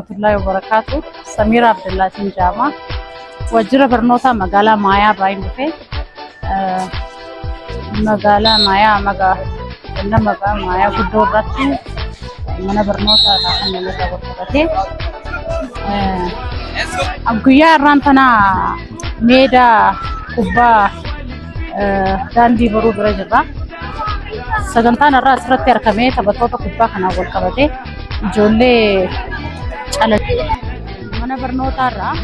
Warahmatullaahi wabarakaatu. Samiira Abdullaatiin jedhama. Waajjira barnootaa magaalaa Maayaa irraa hin dhufe. Magaalaa Maayaa ganda maqaa Maayaa guddoo irratti mana barnootaa irraa kan namoota wal qabatee guyyaa har'aan tana meedaa kubbaa daandii boruu bira jirra. Sagantaan har'aa asirratti argamee taphattoota kubbaa kanaan wal qabatee ijoollee cala mana barnootaa irraa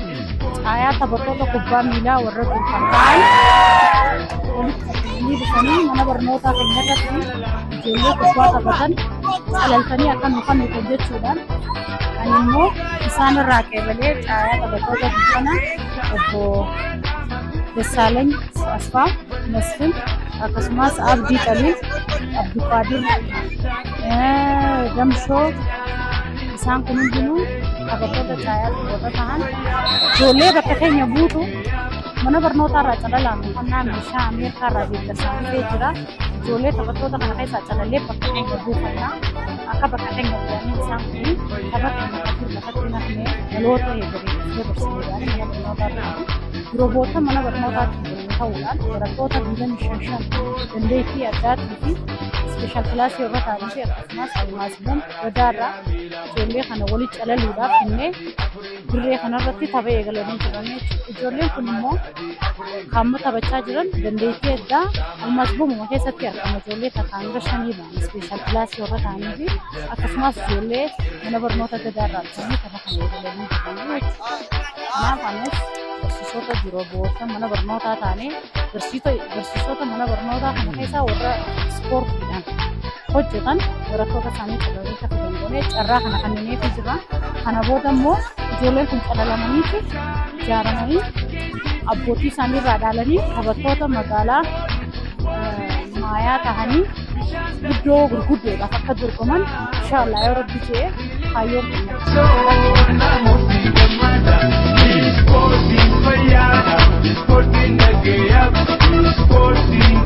caayaa taphattoota kubbaa miilaa warra dur kan ta'an walitti qabamanii dhufanii mana barnootaa keenya irratti ijoollee kubbaa taphatan calaltanii akka nu kennitan jechuudhaan ani immoo isaan irraa qeebalee caayaa taphattoota dur kana obbo Dassaalany Asfaa Masfin, akkasumas Abdii Xaliil, Abduqaadir Gamshoo, isaan kun hundinuu taphattoota caayaa warra ta'an ijoollee bakka keenya buutu mana barnootaa irraa calalaan uffannaa meeshaa Ameerikaa irraa deeggarsaan dhufee jira. Ijoollee taphattoota kana keessaa calallee bakka keenya buufannaa akka bakka keenya bu'anii isaan kun tapha keenya kan lafatti hin hafne dhaloota eegalee dabarsinee mana barnootaa irratti durboota mana barnootaatti waliin ta'uudhaan barattoota 25 dandeettii addaatii fi special class irra ta'anii fi akkasumas almaasiiwwan gadaarraa ijoollee kana walitti calaluudhaaf finnee dirree kanarratti tapha eegalanii jiran jechuudha. Ijoolleen kun immoo kan taphachaa jiran dandeettii addaa almaas boomuma keessatti argama. Ijoollee takka hanga shanii ba'an special class warra ta'anii fi akkasumas ijoollee mana barnoota gadaarraa dhufanii tapha kana eegalanii jiran jechuudha. Kanaaf anis barsiisota durboota mana barnootaa taanee barsiisota mana barnootaa kana keessaa warra ispoortiidhaan hojjetan barattoota isaanii calalanii akka fidan goonee carraa kana kennineefii jira. Kana booda immoo ijoolleen kun calalamanii fi ijaaramanii abbootii isaanii irraa dhaalanii taphattoota magaalaa Maayaa tahanii iddoo gurguddoodhaaf akka dorgoman inshaallah yoo rabbi jedhe kaayyoon keenya. Ispoortiin fayyaadha, ispoortiin nagayyaa, ispoortiin.